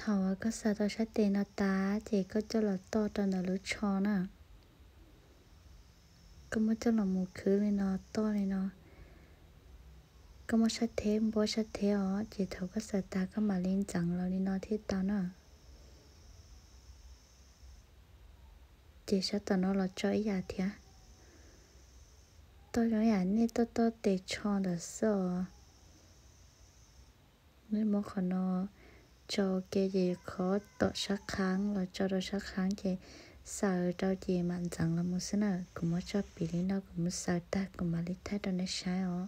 Thaum uas koj xaws tau sab tes no tas ces koj coj los toj rau ntawm lub tsho na. Koj muab coj los mus khwb li no, toj li no. Koj muab sab theb npuab sab theb os, ces thaum koj xaws tas koj mam li ntxeev los li no thiaj tau na. Ces sab tom no los tso ib yam thiab. Toj zoo ib yam nej toj toj tes tsho ntawd xwb os. Nej muab qhov no tso ua ke ces qhov tom sab qhav los tso rau sab qhav ces xaws rau ces mam ntxeev los mus xwb na. Kuv muab tso piv li no, kuv mus xaws tag kuv mam li thaij rau nej saib os.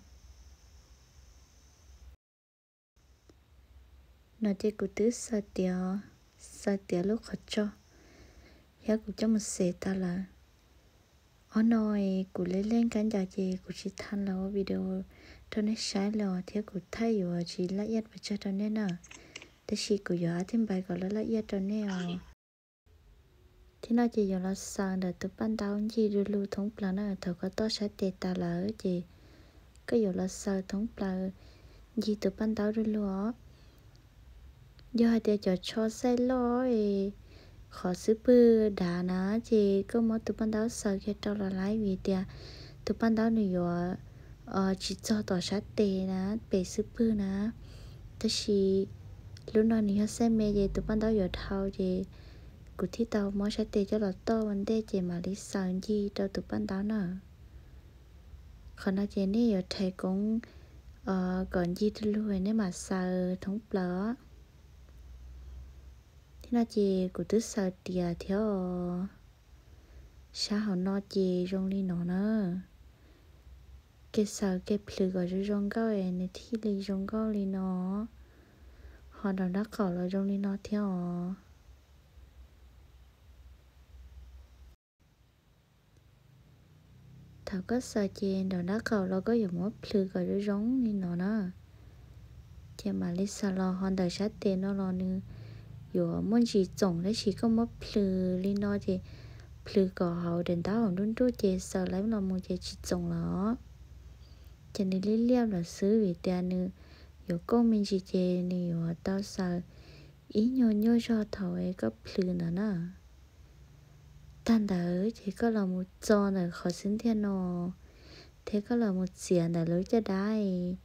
No ces kuv twb xaws tiav, xaws tiav lub qhov tso thiab kuv coj mus xes tas lawm. Ob no kuv lej lej kab ncaws ces kuv tsis tha los ua video rau nej saib los thiab kuv thaij yuav tsis laj iaj pes tsawg rau nej na. Tab sis kuv yuav ab thiaj npais kom laj laj iaj rau nej os. Thiab no ces yuav los xaws ntawm tus paj ntaub ncig du lug thoob plaws na. Thaum koj toj sab tes tas lawm ces koj yuav los xaws thoob plaws ncig tus paj ntaub du lug os. Yog hais tias cov tsho xaij loj es qhov xub pwg dav na, ces koj muab tus paj ntaub xaws kiag rau los laib vim tias tus paj ntaub nws yuav tsis txog tom sab tes na, pem xub pwg na. Tab sis lub no nws yog xaij me ces tus paj ntaub yuav dhau ces kuv thiaj tau muab sab tes coj los toj ua ntej ces mam li xaws ncig rau tus paj ntaub na. Qhov no ces nej yuav rhais koob kom ncig du lug nej mam xaws thoob plaws. Thiab no ces kuv twb xaws tiav thiab os. Sab hauv no ces zoo li no na. Kev xaws kev plhws kom zoo zoo nkauj es nws thiaj li zoo nkauj li no. Ho nraum nraub qaum los zoo li no thiab os. Thaum koj xaws ces nraum nraub qaum los koj yuav muab plhws kom zoo zoo li no na. Ces mam li xaws los ho ntawm sab tes no los nws yuav muaj ntsis txoom tab sis koj muab plhws li no ces plhws kom hauv daim ntaub hauv nruj nruj ces xaws laib los mus ces tsis txoom los. Ces nws liab liab lawm xwb vim tias nws yuav kooj me ntsis ces nws yuav tau xaws ib nyuag nyuaj zog thaum koj plhws ntawd na. Tag ntawd ces koj los mus txo ntawm qhov xub ntiag no thiab koj los mus txiav ntawm lub caj dab,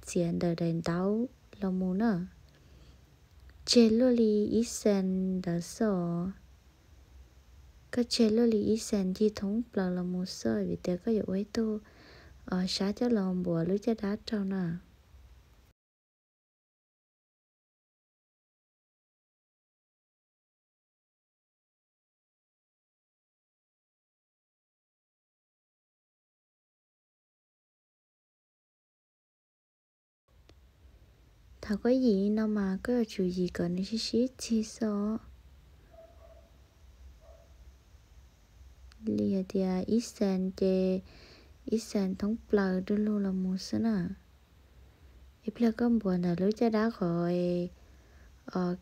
txiav ntawm daim ntaub los mus na. Tseg luaj li ib xees ntawd xwb os. Koj tseg luaj li ib xees ncig thoob plaws los mus xwb vim tias koj yuav ua ib tug sab coj los npuav lub caj dab rau na. Thaum koj yim li no mas koj yuav tsum yim kom nws sib sib txig xwb os. Li hais tias ib xees ces ib xees thoob plaws du lug los mus xwb na. Ib pliag koj npuav ntawm lub caj dab qhov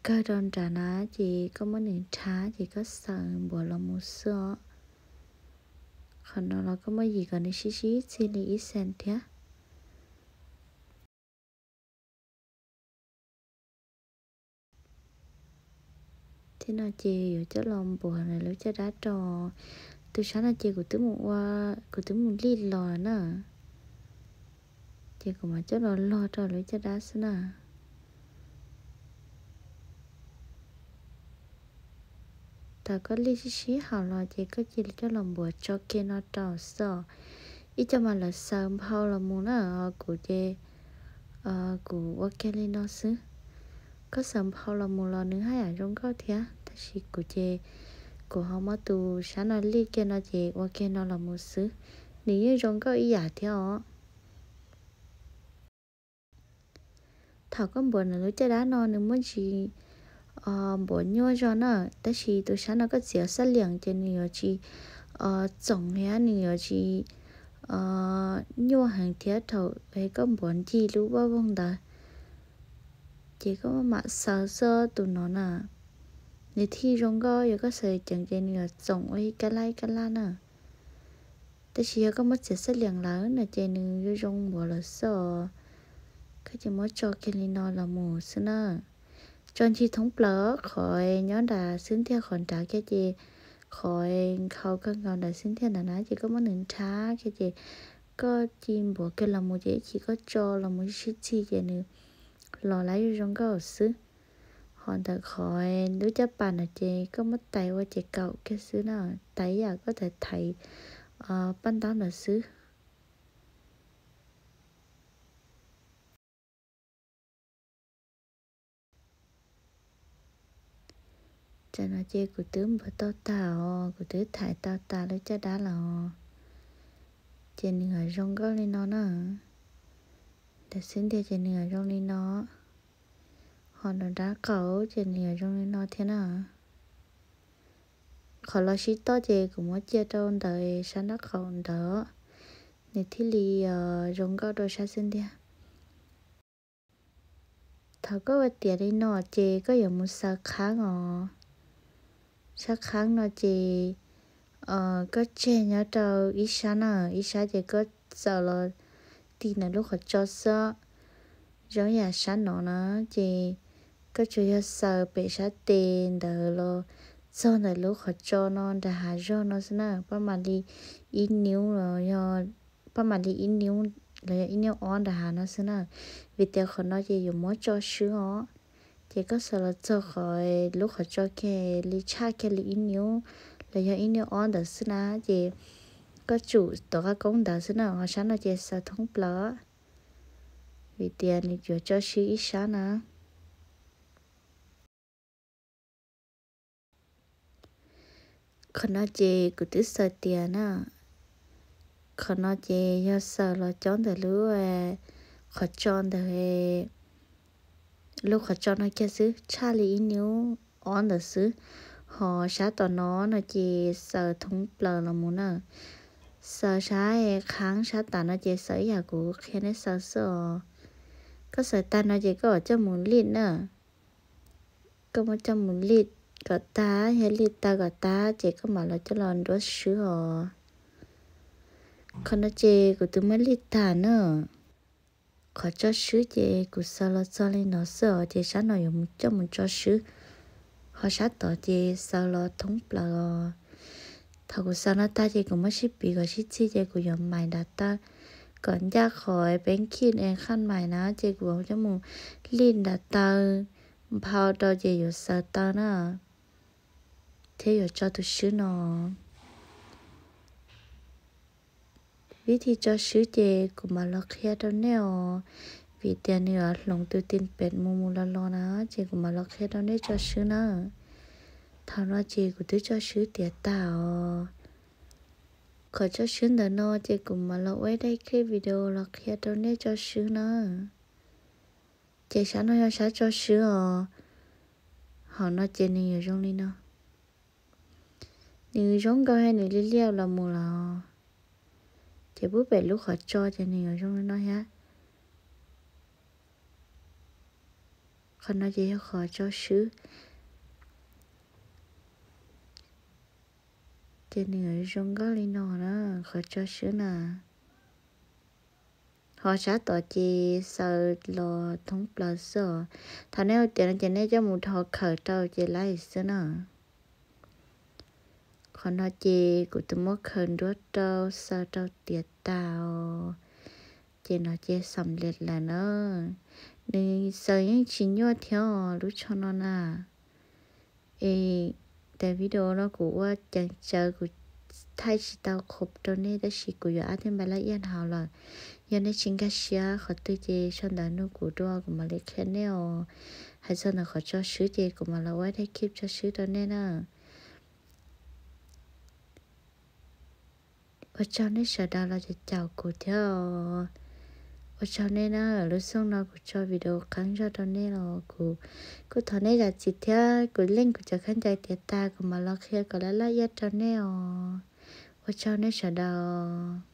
kawg rau nrad na ces koj muab nws rhav ces koj xaws npuav los mus xwb os. Qhov no los koj muab yim kom nws sib sib txig li ib xees thiab. Thiab no ces yuav coj los npuav ntawm lub caj dab rau. Tus sab no ces kuv twb mus ua, kuv twb mus lij los na. Ces kuv mam coj los log rau lub caj dab xwb na. Thaum koj lij sib sib haum los ces koj cia li coj los npuav tso kiag no rau xwb os. Ib co mas lawv xaws nphau los mus na, ho kuv ces kuv ua kiag li no xwb. Koj xaws nphau los mus los nws haj yam zoo nkauj thiab, tab sis kuv ces kuv ho muab tus sab no lij kiag no ces ua kiag no los mus xwb, nws yeej zoo nkauj ib yam thiab os. Thaum koj npuav ntawm lub caj dab no nws muaj ntsis npuav nyuaj zog na, tab sis tus sab no koj txiav xab liam ces nws yuav tsis txoom thiab nws yuav tsis nyuaj heev thiab thaum koj npuav ncig lub vaj voog ntawd. Ces koj maj mam xaws xwb tus no na, nws thiaj zoo nkauj, yog koj xaws ceev ces nws yuav txoom ua ib kab laj ib kab laj na. Tab sis yog koj muab txiav xab liam lawm no ces nws zoo zoo npuav lawm xwb os. Koj ces muab tso kiag li no los mus xwb na. tso ncig thoob plaws qhov nyob nram xub ntiag qhov nrad kiag ces qhov nkhaus kawg nkaus nram xub ntiag ntawd na ces koj muab nws nrhab kiag ces koj ci npuav kiag los mus ces ib chim koj tso los mus sib txig ces nws los lawm zoo zoo nkauj xwb. Ho ntawm qhov lub caj pas no ces koj muab tais ua ces kaum kiag xwb na, tais yam koj tais thaiv paj ntaub ntawd xwb. Tam no ces kuv twb npuav tau tag os, kuv twb thaiv tau tas lub caj dab los, ces nws zoo nkauj li no na. Ntawm xub ntiag ces nws zoo li no, ho nram nraub qaum ces nws zoo li no thiab na. Qhov los sib toj ces kuv muab cia rau ntawm sab nraub qaum ntawd, nws thiaj li zoo nkauj rau sab xub ntiag. Thaum koj ua tiav li no ces koj yuav mus xaws qhaab os. Sab qhaab no ces koj tseg nyob rau ib sab na, ib sab ces koj xaws los ti ntawm lub qhov tso xwb. Zoo yam sab no na, ces koj tsuas yog xaws pem sab tes ntawd los txog ntawm lub qhov tso no nram hav zoov no xwb na, paj mam li ib niub los yog, paj mam li ib niub los yog ib niub ob nram hav no xwb na. Vim tias qhov no ces yuav muab tso swb os. Ces koj xaws los txog qhov lub qhov tso kiag li tshaj kiag li ib niub los yog ib niub ob ntawd xwb na, ces koj tsum tom qab koob ntawd xwb na, ho sab no ces xaws thoob plaws, vim tias nws yuav tso swb ib sab na. Qhov no ces kuv twb xaws tiav na. Qhov no ces yog xaws los cob ntawm lub qhov tso ntawd, lub qhov tso no kiag xwb, tshaj li ib niub ob ntawd xwb. Ho sab tom no no ces xaws thoob plaws los mus na. Xaws sab qhaab sab tas no ces xaws ib yam kuv qhia nej xaws xwb os. Koj xaws tag no ces koj coj mus lij na. Koj muab coj mus lij kom tag, yog lij tag kom tag ces koj mam los coj los nruab swb os. Qhov no ces kuv twb muab lij tag na. Qhov tso swb ces kuv xaws los txog li no xwb os, ces sab no yuav coj mus tso swb. Ho sab tod ces xaws los thoob plaws os. Thaum kuv xaws no tag ces kuv muab sib piv kom sib txig ces kuv yuav mais nram taw kom ncaj qhov peb khij qhaj mais na, ces kuv coj mus lij nram taw nphau rau ces yuav xaws taw na, thiab yuav tso tus swb no. Vib thij tso swb ces kuv mam los qhia rau nej os, vim tias nws hloov tus tin pem mus mus los los na, ces kuv mam los qhia rau nej tso swb na. Thaum no ces kuv twb tso swb tiav tag os. Qhov tso swb ntawm no ces kuv mam los ua ib daim clip video los qhia rau nej tso swb na. Ces sab no yog sab tso swb os. Hauv no ces nws yuav zoo li no. Nws zoo nkauj, nws liab liab los mus lawm. Ces pub pem lub qhov tso ces nws yuav zoo li no thiab. Qhov no ces yog qhov tso swb. Ces nws yuav zoo nkauj li no na, qhov tso swb na. Ho sab tod ces xaws los thoob plaws xwb os. Thaum nej ua tiav no ces nej coj mus dhos khawm rau ces laib xwb na. Qhov no ces kuv twb muab khawm nruab rau xaws rau tiav tas os. Ces no ces xam lej lawm na. Nws xaws yeej tsis nyuaj thiab os, lub tsho no na. Es tes video no kuv ua ceev tsawv, kuv thaij tsis tau qhuav rau nej, tab sis kuv yuav ab tej npa laj iaj hauv lawm. Yog nej tsis nkag siab qhov twg ces sau ntawv nug kuv dua, kuv mam li qhia nej os. Hais txog ntawm qhov tso swb ces kuv mam los ua daim clip tso swb rau nej na. Ua tsaug nej sawv daws los caum kuv thiab os. Ua tsaug nej na, lub xyoo no kuv tso video qeeb zog rau nej los kuv kuj thov nej zam txim thiab, kuv leej kuv cov khaub ncaws tiav tas kuv mam los qhia kom laj laj iaj rau nej os. Ua tsaug nej sawv daws.